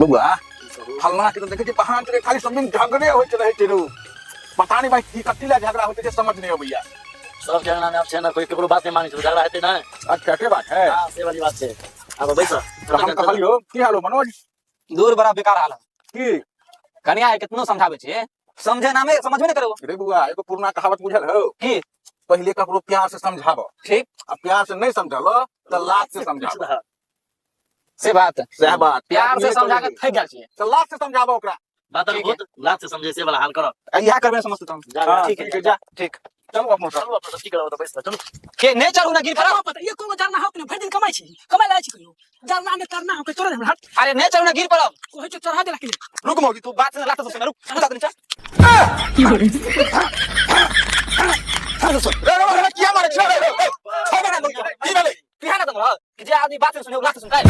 बउआ, फलना के तो देखे छी बहान के खाली सब दिन झगड़े होइत रहे छै रौ। पता नहीं भाई की कथी ला झगड़ा होइत छै, समझ नहीं अबैया। सब के अंगना में आब छै ने, कोई केकरो बात नहीं मानै छै, झगड़ा हेतै नहि। अच्छा, के बात है। हाँ, से वाली बात छै। आब बैस। तो हम कहलियो, की हाल हो मनोज? दूर, बड़ा बेकार हाल है। की? कनिया के कितनो समझाबै छियै, समझे नामे समझबे नहि करो। रे बउआ, एगो पुरना कहावत बुझल हो? की? पहिले ककरो प्यार से समझाबो। ठीक। आ प्यार से नहीं समझलो तो लात से समझाबो। से बात। सएह बात। प्यार से समझा के थकि गेल छियै। तो लात से समझाबो ओकरा। बात ठीक बहुत लात से समझे से वाला हाल करो। इएह करबै समझतै तहन। जा, हाँ, ठीक है। ठीक है, जा। ठीक। चलू अपनो सब। चलू अपना सब, की करब, तऽ बैस चलू। के नहि चढ़ू ने गिर पड़ब। पता ये कोनो जरना हो कि भरि दिन कमाइ छी, कमाइ लै छी, कहियो जरना में तरना हो के तोरे हमरा। अरे नहि चढ़ू ने गिर पड़ब। कहै छै चढ़ा देला कि नहि? रुक मौगी, तू बात से लात से सुन, रुक उतार दे नीचा। रे रे रे, किया मारे छै? रे रे रे, छोड़ ना मौगी, की भेलै? किया ना दम कि जे आदमी बात से सुने, उ लात से सुनतै।